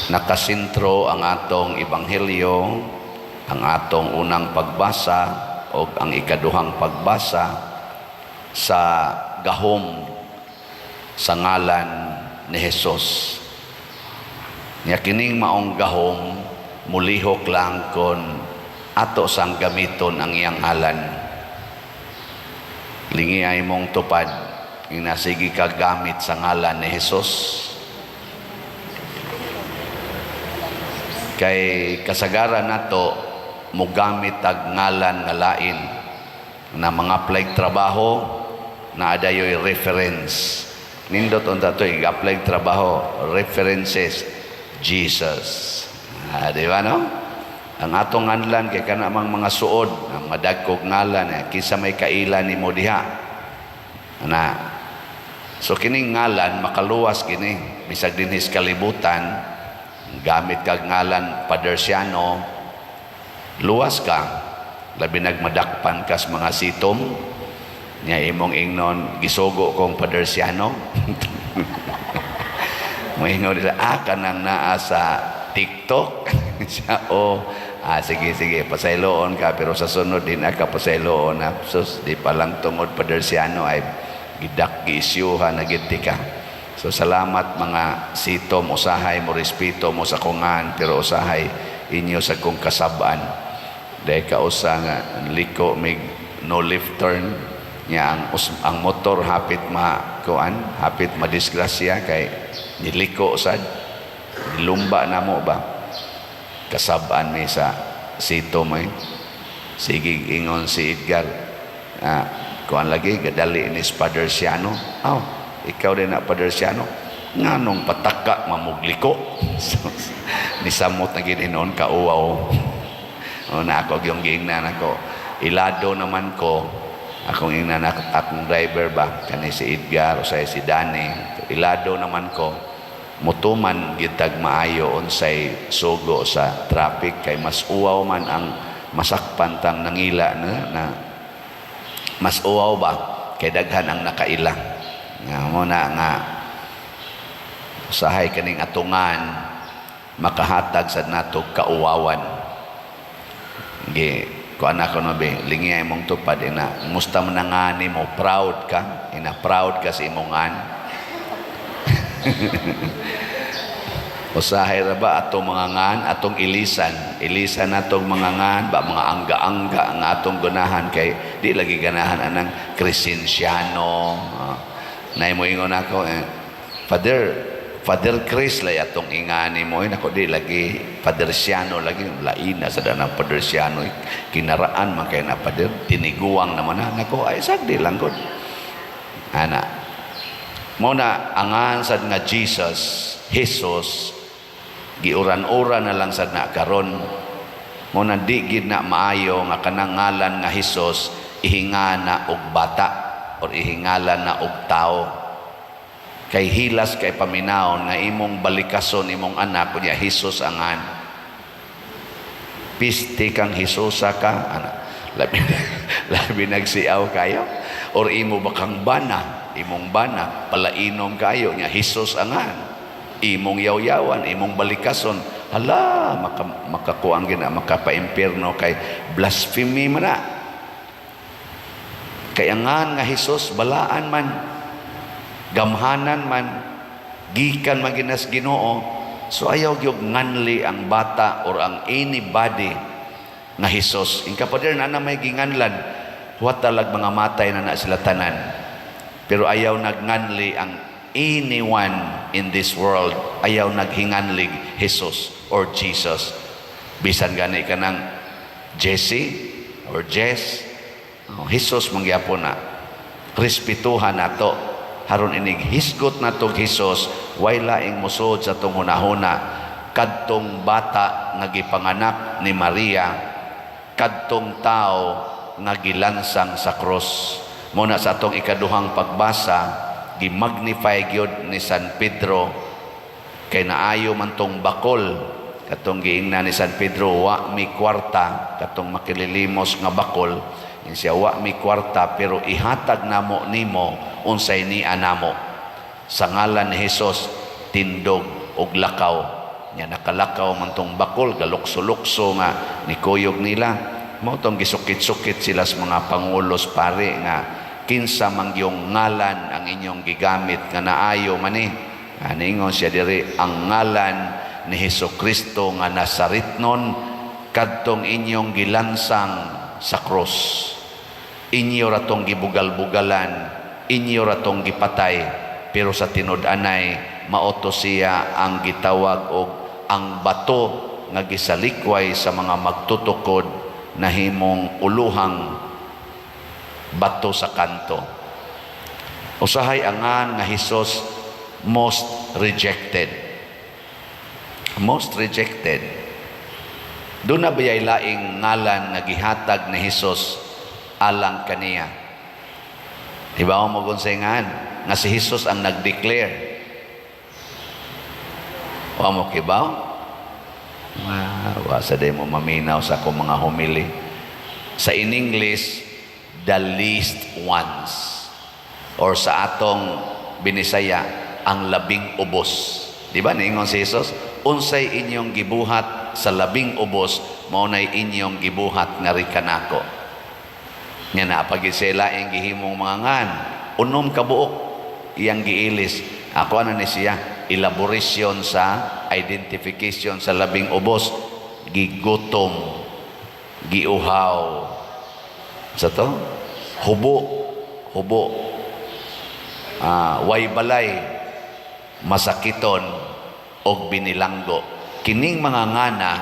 Nakasentro ang atong ebanghelyo, ang atong unang pagbasa o ang ikaduhang pagbasa sa gahom sa ngalan ni Jesus. Nya kining maong gahom mulihok lang kon ato sang gamiton ang iyang ngalan. Lingi ay mong tupad, inasigi ka gamit sa ngalan ni Jesus. Kay kasagaran nato mogamit tag ngalan nga lain na mga apply trabaho na adayoy reference. Nindot unta to i-apply trabaho, references Jesus. Ah, di ba, no? Ang atong nganlan kay kana mang mga suod, ang madagkog ngalan eh, kinsa may kaila nimo diha. Na so kining ngalan makaluwas kini bisag dinhis kalibutan. Gamit kag ngalan Padersiano, luwas ka, labi nagmadakpan kas mga sitom nya imong ingnon, "Gisugo kong Padersiano." Moingon nila, "Ah, kanang naa sa TikTok siya." "O, ah, sige, sige, pasayloon ka, pero sa sunod din ka pasayloon na." Sus, di pa lang tungod Padersiano ay gidak giisyuhan na gid ka. So salamat, mga sitom. Usahay mo respeto mo sa kungan, pero usahay inyo sa kong kasabaan. Dahil kausa nga liko mig no left turn nya ang motor hapit ma kuan, hapit madisgrasya kay niliko sad, nilumba na mo ba. Kasabaan mi sa sito may sige ingon si Edgar, ah, kuan lagi gadali ni Father Siano. "Aw, ikaw din na Padersiano, nganong pataka mamugliko?" Nisamot na gid hinuon kauwaw. O na ako yung giingnan ako, ilado naman ko akong ingnan akong driver ba, kani si Edgar o si Danny, ilado naman ko mutuman gitag maayo unsay sugo sa traffic kay mas uwaw man ang masakpan tang nangila na mas uwaw ba kay daghan ang nakaila. Nga mo na nga usahay kaning atungan makahatag sa nato kauwawan. Gi kuan ako no be, lingi imong tupad ina, musta man nga nimo, proud ka ina, proud ka sa imong ngan. Usahay ra ba atong mga ngan, atong ilisan, ilisan natong mga ngan ba, mga angga-angga ang atong ganahan kay di lagi ganahan anang Crescenciano. Nay mo ingon ako eh, "Father, Father Chris lay atong ingani mo." Eh, nako, di lagi, Father Siano lagi, laina sa danang Father Siano eh. Kinaraan man kay na Father, tiniguang naman na nako, ay sagdi lang gud ana. Mo na angan sad nga Jesus, Jesus, giuran-uran na lang sad na karon. Mo na di gid na maayo nga kanang ngalan nga Hesus ihingana og bata or ihingalan na og tao. Kay hilas kay paminawon nga imong balikason imong anak kunya Jesus angan. Piste kang Hesusa ka ana. Labi labi nagsiaw kayo or imo ba kang bana, imong bana palainom kayo nya Jesus angan. Imong yawyawan, imong balikason, hala, maka, makakuang gina, makapaimpierno kay blasphemy man na. Kay angan nga Hesus balaan man, gamhanan man, gikan man ginas Ginoo. So ayaw gyud nganli ang bata or ang anybody nga Hesus. Inka pader na na may ginganlan, huwat talag mga matay na na sila tanan. Pero ayaw nagnganli ang anyone in this world, ayaw naghinganlig Jesus or Jesus. Bisan gani ka ng Jesse or Jess, oh, Jesus mangyapon na. Respetuhan nato. Haron inig hisgot nato Jesus, way laing musod sa atong hunahuna kadtong bata nga gipanganak ni Maria, kadtong tao nga gilansang sa krus. Muna sa atong ikaduhang pagbasa, gimagnify gyud ni San Pedro kay naayo man tong bakol katong giingnan ni San Pedro, "Wa mi kwarta," katong makililimos nga bakol. Ingon siya, "Wa mi kwarta, pero ihatag namo nimo unsay nia namo. Sa ngalan ni Hesus, tindog og lakaw." Nya nakalakaw man tong bakol, galukso-lukso nga nikuyog nila. Mao tong gisukit-sukit sila sa mga pangulos pare nga kinsa man yung ngalan ang inyong gigamit nga naayo man ni. Ningon siya diri, ang ngalan ni Hesus Kristo nga Nazaretnon, kadtong inyong gilansang sa krus. Inyo ra tong gibugal-bugalan, inyo ra tong gipatay, pero sa tinud-anay mao to siya ang gitawag og ang bato nga gisalikway sa mga magtutukod, nahimong uluhang bato sa kanto. Usahay angan nga Hesus most rejected. Most rejected. Duna bayay laing ngalan nga gihatag ni Hesus alang kaniya? Di ba mo gunsingan nga si Hesus ang nag-declare? Wa mo kibaw? Wa sa mo maminaw sa akong mga homily. Sa in English, "the least ones." Or sa atong Binisaya, ang labing ubos. Di ba niingon si Jesus, "Unsay inyong gibuhat sa labing ubos, mao nay inyong gibuhat ngari kanako"? Nya naa pa gyud sila ang gihimong mga ngan, 6 ka buok iyang giilis. Ako ana ni siya elaboration sa identification sa labing ubos: gigutom, giuhaw, sa to hubo hubo, way balay, masakiton og binilanggo. Kining mga ngana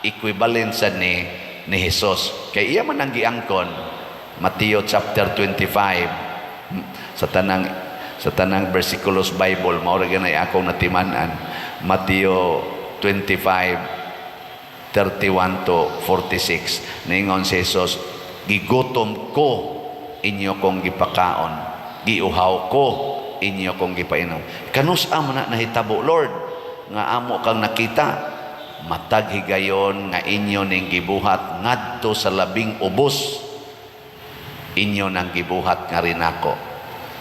equivalent sa ni Jesus kay iya man ang giangkon. Mateo chapter 25, sa tanang versikulos Bible, mao ra ganay akong natiman-an, Mateo 25 31 to 46. Ningon si Jesus, "Gigutom ko, inyo kong gipakaon. Giuhaw ko, inyo kong gipainom." "Kanus-a man na nahitabo, Lord, nga amo kang nakita?" "Matag higayon nga inyo ning gibuhat ngadto sa labing ubos, inyo nang gibuhat nga rinako."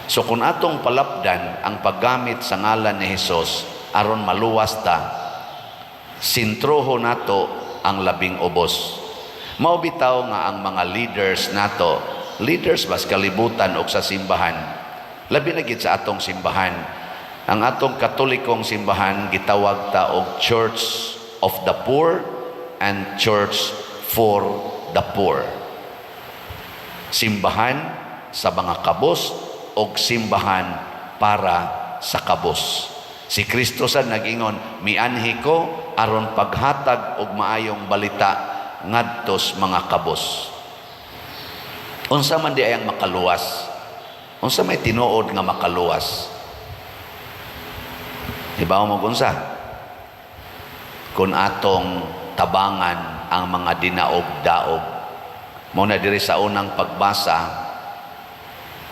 So kung atong palapdan ang paggamit sa ngalan ni Hesus aron maluwas ta, sintroho nato ang labing ubos. Mao bitaw nga ang mga leaders nato, leaders bas kalibutan og sa simbahan, labi na gid sa atong simbahan. Ang atong Katolikong simbahan, gitawag ta og Church of the Poor and Church for the Poor. Simbahan sa mga kabos og simbahan para sa kabos. Si Kristo sa nag-ingon, "Mianhi ko aron paghatag og maayong balita ngadtos mga kabos." Unsa man di ay ang makaluwas? Unsa may tinuod nga makaluwas? Di ba mo unsa? Kung atong tabangan ang mga dinaog-daog. Mao na diri sa unang pagbasa,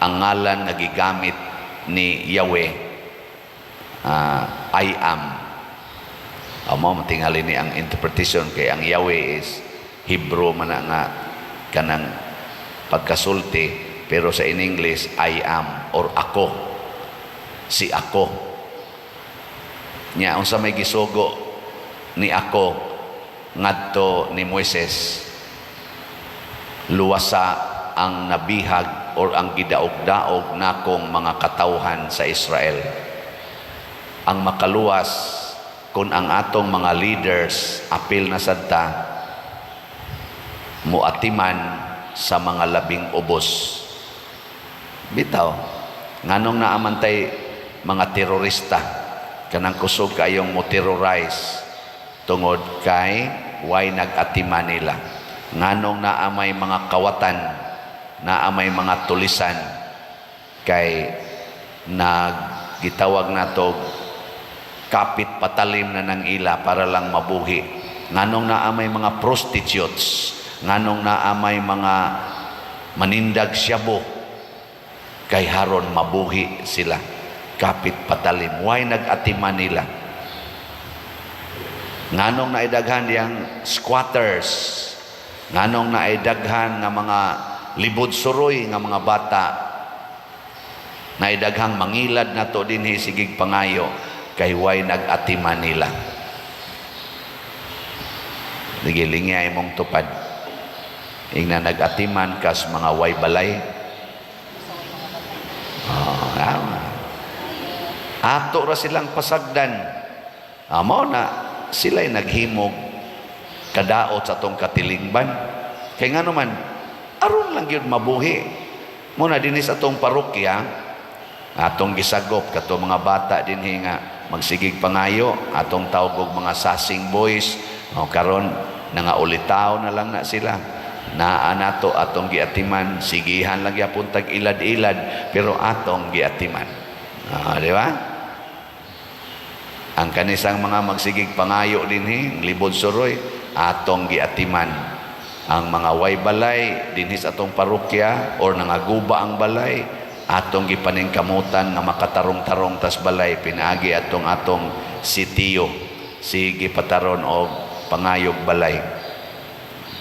ang ngalan nga gigamit ni Yahweh, "I Am." Amo matingali ni ang interpretation kay ang Yahweh is Hebrew man na nga kanang pagkasulti, pero sa in English, "I Am" or "Ako", si "Ako". Nya unsa may gisugo ni "Ako" ngadto ni Moises? "Luwasa ang nabihag or ang gidaog-daog nakong mga katawhan sa Israel." Ang makaluwas, kung ang atong mga leaders, apil na sad ta, muatiman sa mga labing ubos. Bitaw, nganong naa man tay mga terorista, kanang kusog kayong mo terrorize? Tungod kay way nag-atiman nila. Nganong naa may mga kawatan, naa may mga tulisan? Kay naggitawag nato kapit patalim na ng ila para lang mabuhi. Nganong naa may mga prostitutes, nganong naa may mga manindag syabo? Kay haron mabuhi sila, kapit patalim, way nag-atiman nila. Nganong naidaghan diyang squatters? Nganong naidaghan nga mga libod suroy nga mga bata? Naidaghang mangilad nato dinhi, sigig pangayo? Kay way nag-atiman nila. Sige, lingya imong tupad. Ingna nag-atiman kas mga way balay. Oh, tama. Ato ra silang pasagdan. Mao na sila'y naghimog kadaot sa atong katilingban. Kay nga naman, aron lang gyud mabuhi. Muna dinhi sa atong parokya, atong gisagop kato mga bata dinhi nga magsigig pangayo, atong tawag og mga sasing boys. O karon nangaulitaw na lang na sila. Naa nato atong giatiman, sigihan lang gyapon tag ilad-ilad, pero atong giatiman. Ah, di ba? Ang kanisang mga magsigig pangayo dinhi, libod suroy, atong giatiman. Ang mga way balay dinhi sa atong parokya or nangaguba ang balay, atong gipaningkamutan nga makatarong-tarong tas balay pinaagi atong atong sitiyo. Sige pataron og pangayog balay.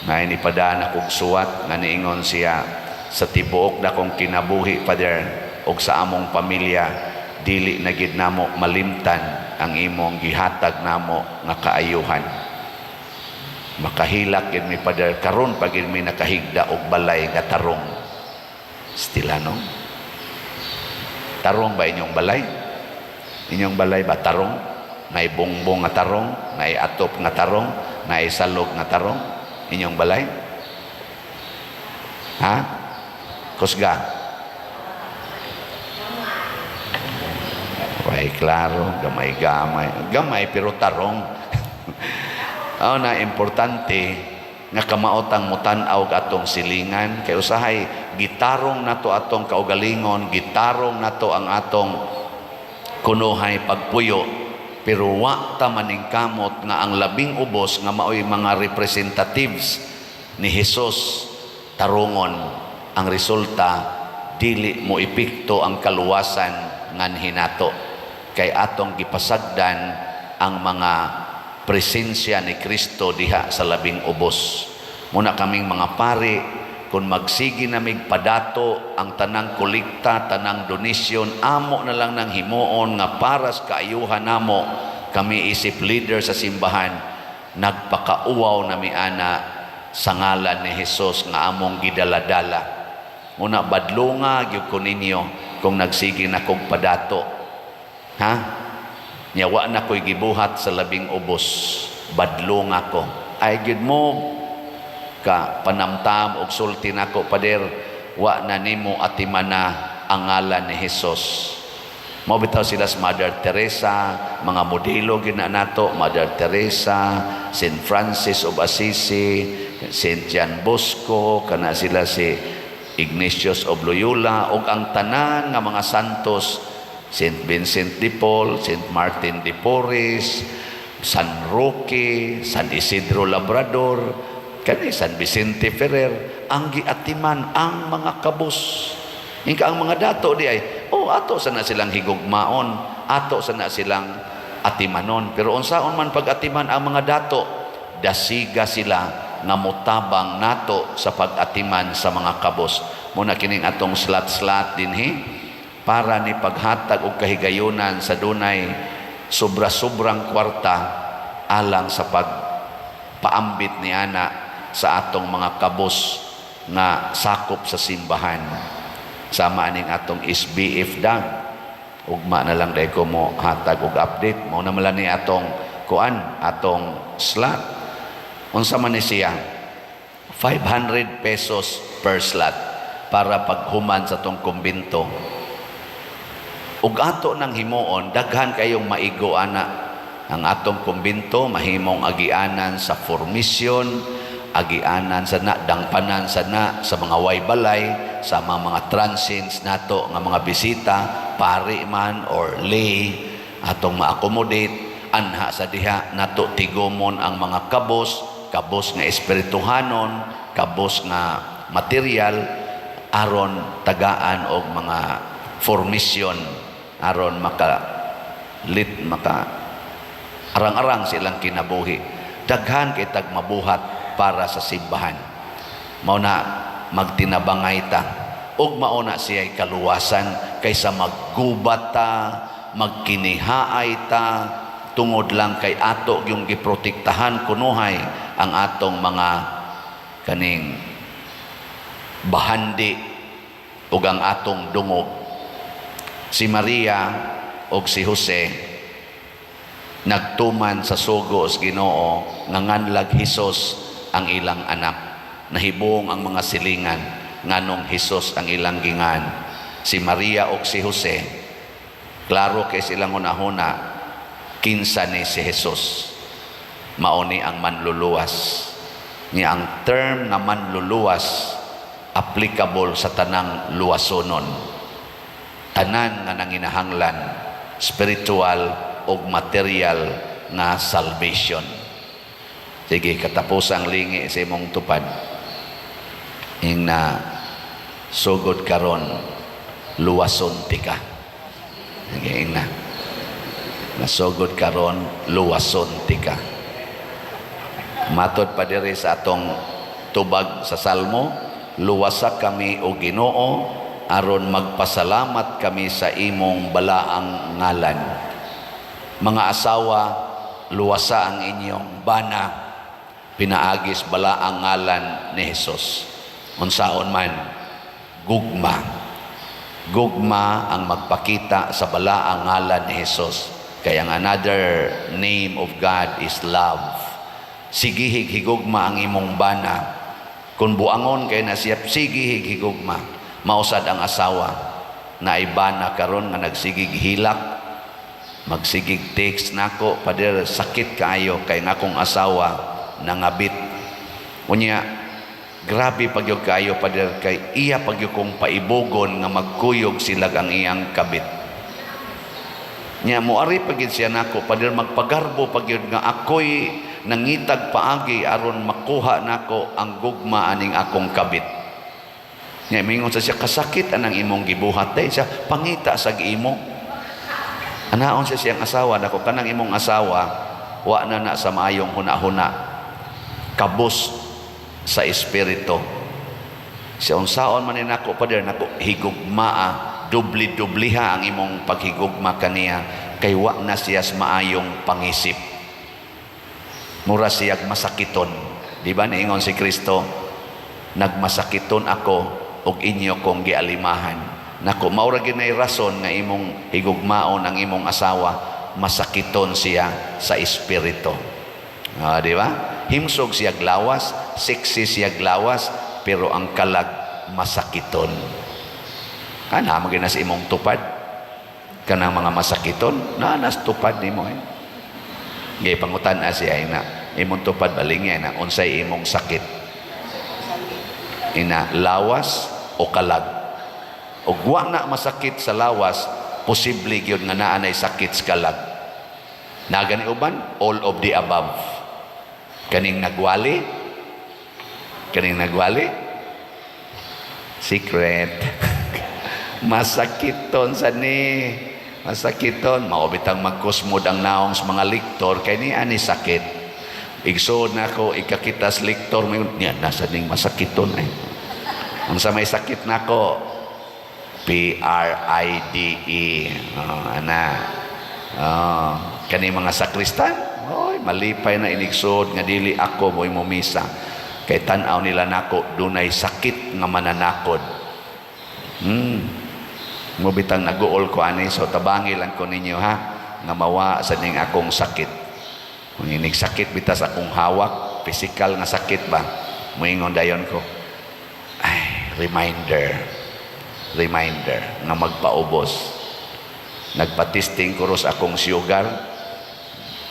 Ngayon ipadaan akong suwat nga niingon siya sa tibuok na kong kinabuhi, Father, og sa among pamilya, dili na gid namo malimtan ang imong gihatag namo nga kaayuhan. Makahilak gid mi, Father, karon pa gid mi nakahigda og balay nga tarong. Stila, no? Tarong ba inyong balay? Inyong balay ba tarong? May bongbong nga tarong, may atop nga tarong, may salog nga tarong? Inyong balay? Ha? Kusga? Way klaro, gamay-gamay. Gamay pero tarong. Oh, na importante nga kamaotang mutan-aw atong silingan kay usahay gitarong nato atong kaugalingon, gitarong nato ang atong kunuhay pagpuyo, pero wa ta maningkamot nga ang labing ubos nga maoy mga representatives ni Hesus tarungon. Ang resulta, dili mo epekto ang kaluwasan nganhi nato kay atong gipasagdan ang mga presensya ni Kristo diha sa labing ubos. Muna kaming mga pari, kung magsigi namig padato ang tanang kolekta, tanang donasyon, amo na lang nang himuon nga para sa kaayuhan namo. Kami isip leader sa simbahan, nagpakauwaw nami ana sa ngalan ni Hesus nga among gidaladala. Muna badlunga gyud ko ninyo kung nagsige na kog padato. Ha? Nya wa na ko'y gibuhat sa labing ubos. Badlunga ko. Ay gyud mo ka panamtam og sulti nako, "Pader, wa na nimo atimana ang ngalan ni Hesus." Mao bitaw sila sa Mother Teresa, mga modelo gina nato, Mother Teresa, Saint Francis of Assisi, Saint John Bosco, kana sila si Ignatius of Loyola, ug ang tanan nga mga santos, Saint Vincent de Paul, Saint Martin de Porres, San Roque, San Isidro Labrador, kani San Vicente Ferrer, ang giatiman ang mga kabus. Ingka ang mga dato di ay, oh, ato sana silang higugmaon, ato sana silang atimanon. Pero unsaon man pag-atiman ang mga dato, dasiga sila nga mutabang nato sa pag-atiman sa mga kabos. Muna kining atong slot-slot dinhi para ni paghatag og kahigayunan sa dunay sobra-sobrang kwarta alang sa pagpaambit ni ana sa atong mga kabos nga sakop sa simbahan. Sama aning atong SBF dag. Ugma na lang dahil ko mo hatag og update. Mao na man ni atong kuan, atong slot. Unsa man ni siya? 500 pesos per slot para paghuman sa atong kumbento. Ug ato nang himuon, daghan kayong maigo ana. Ang atong kumbento mahimong agianan sa formisyon, agianan sa na, dangpanan sa na, sa mga way balay, sa mga transients nato nga mga bisita, pari man or lay, atong ma-accommodate, anha sa diha nato tigumon ang mga kabos, kabos nga espirituhanon, kabos nga material, aron tagaan og mga formisyon, aron maka lit maka arang-arang silang kinabuhi. Daghan kay tag mabuhat para sa simbahan. Mao na magtinabangay ta ug mao na siya'y kaluwasan kaysa maggubat ta, magkinihaay ta tungod lang kay ato yung giprotektahan kunuhay Ang atong mga kaning bahandi ug ang atong dungog. Si Maria ug si Jose nagtuman sa sugo sa Ginoo nga nganlag Hesus ang ilang anak. Nahibong ang mga silingan nganong Hesus ang ilang gingan. Si Maria ug si Jose, klaro kay silang hunahuna kinsa ni si Jesus. Mao ni ang manluluwas. Ni ang term nga manluluwas, applicable sa tanang luwasonon. Tanan nga nanginahanglan spiritual ug material nga salvation. Sige, katapusang lingi sa imong tupad. Ing na sugod karon, luwason tika. Sige, ing na. Nasugod karon, luwason tika. Matod pa diri sa atong tubag sa Salmo, luwasa kami, o Ginoo, aron magpasalamat kami sa imong balaang ngalan. Mga asawa, luwasa ang inyong bana pinaagis balaang ngalan ni Hesus. Unsaon man, gugma. Gugma ang magpakita sa balaang ngalan ni Hesus. Kaya ang another name of God is love. Sigihig higugma ang imong bana. Kung buangon kay na siya, sigihig higugma. Mausad ang asawa na bana karon nga nagsigig hilak, magsigig text nako, "Pader, sakit kaayo kay nga akong asawa nangabit. Unya grabe pagyud kaayo, pader, kay iya pagyud kong paibugon nga magkuyog sila ang iyang kabit." Nya moari pagyud siya nako, "Pader, magpagarbo pagyud nga ako'y nangitag paagi aron makuha nako ang gugma aning akong kabit." Nya mingon sa siya, "Kasakit anang imong gibuhat day." Siya, "Pangita sa imo." Anaon siya siyang asawa nako, "Kanang imong asawa, wa na na sa maayong huna-huna. Kabus sa espiritu." Siya, "Unsaon man ni nako, pader?" Nako, higugmaa, dubli-dubliha ang imong paghigugma kaniya kay wa na siya sa maayong pangisip. Mura siyag masakiton. Di ba niingon si Kristo, "Nagmasakiton ako ug inyo kong gialimahan"? Nako, maura ginay rason nga imong higugmaon ang imong asawa, masakiton siya sa espiritu. Ah, di ba? Himsog siya lawas, sexy siya lawas, pero ang kalag masakiton. Kana mo sa imong tupad. Kanang mga masakiton, na nas tupad nimo eh. Gay pangutan na siya ina, imong tupad balingya na unsay imong sakit. Ina, lawas o kalag? Og wa na masakit sa lawas, posible gyud nga naa nay sakit sa kalag. Nagani uban, all of the above. Kaning nagwali, kaning nagwali, secret. Masakiton sa ni. Masakiton. Mao bitang magkusmod ang naong sa mga liktor, kay ni ani sakit. Igsood na ako, ikakitas liktor, may niya, nasa ning masakiton ay. Ang sa may sakit nako, PRIDE. Oh, ana. Oh, kani mga sakristan, oy, malipay na inigsood nga dili ako mo'y mumisa. Kay tan-aw nila nako dunay sakit nga mananakod. Mubitang naguol ko ani, so tabangi lang ko ninyo ha nga mawa sa ning akong sakit. Kung inig sakit bitas akong hawak, physical nga sakit ba, moingon dayon ko, ay, reminder, reminder nga magpaubos. Nagpa-testing ko ros akong sugar,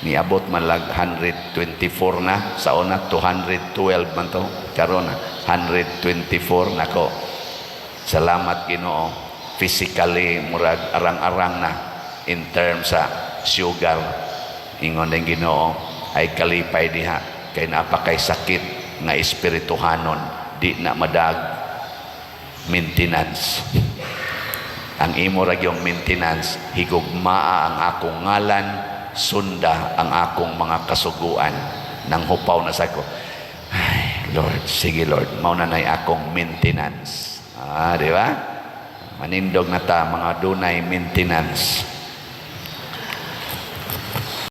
niabot man lag 124 na. Sa una 212 man to, karon na 124 nako. Salamat Ginoo, physically murag arang-arang na in terms sa sugar. Ingon ng Ginoo ay kalipay diha kay napakay sakit nga espirituhanon, di na madag maintenance. Ang imo ra gyung maintenance, higugmaa ang akong ngalan, sunda ang akong mga kasuguan. Nang hupaw na sa ko, ay Lord, sige Lord, mao na nay akong maintenance. Ah, di ba? Manindog na ta mga dunay maintenance.